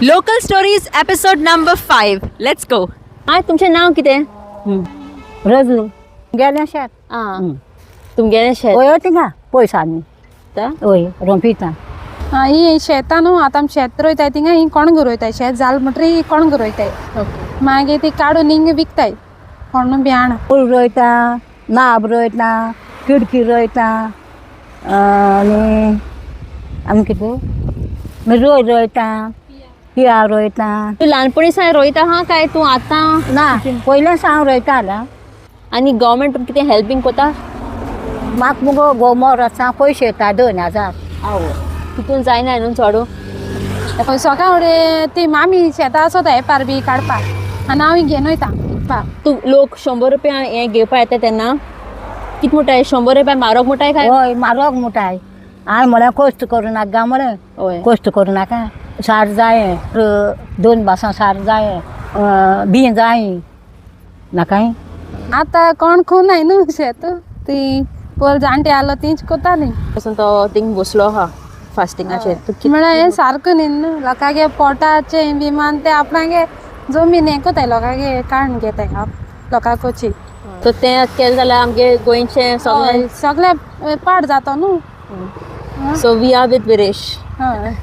Local stories episode number 5. Let's go. हाय, तुमचें नांव कितें? रजनी गेलें शेत. आं, तुमगेलें शेत? वय, थिंगा पयसांनी. वय, रोंपिता. आं, ही शेतां न्हू, आतां आमी शेत रोयताय थिंगा, ही कणगां रोयताय. शेत जालें म्हणटरी ही कणगां रोयताय, मागीर ती काडून हिंगा विकताय कोण बियाणां. फूल रोयता, नाब रोयता, किडकी रोयता आनी आनी कितें रोय रोयता, पिया रोयता. तूं ल्हानपणी सावन रोयता हा काय तूं आतां? ना, पयलें हांव रोयतालें. आनी गव्हर्मेंट तुमकां कितें हेल्पींग कोता? म्हाका मुगो गोमोर आसा, पयशे येता 2000. आवय, तितून जायना न्हू चोडू. सकाळ फुडें ती मामी शेतां आसता हेपार बी काडपाक आनी हांव घेवन वयता विकपाक. तूं लोक 100 रुपया हें घेवपा येता तेन्ना कित म्हणटाय? 100 रुपया म्हारग म्हणटाय काय? हय, म्हारग मुठाय. हांवें म्हळें, कश्ट करूं नाका गा म्हळें. कश्ट करूं नाका, सार जाये, दोन बासां सार जाये, बीं जाय नाकाय. आतां कोण खुनाय न्हू शेत, ती पयर जाणटे आलो तींच कोताली. पासून तो थिंग बसलो आहा फास्टिंगाचेर तूं कित? म्हळ्यार हें सारको न्ही न्हू, लोकांगे पोटाचें बी मान ते आपणागे जमीन हें कोताय, लोकांगे काडून घेताय लोकांकोची. सो तें केलें जाल्यार आमगे गोंयचें सगळें सगळें पाड जाता न्हू. So we are with Viresh. हय.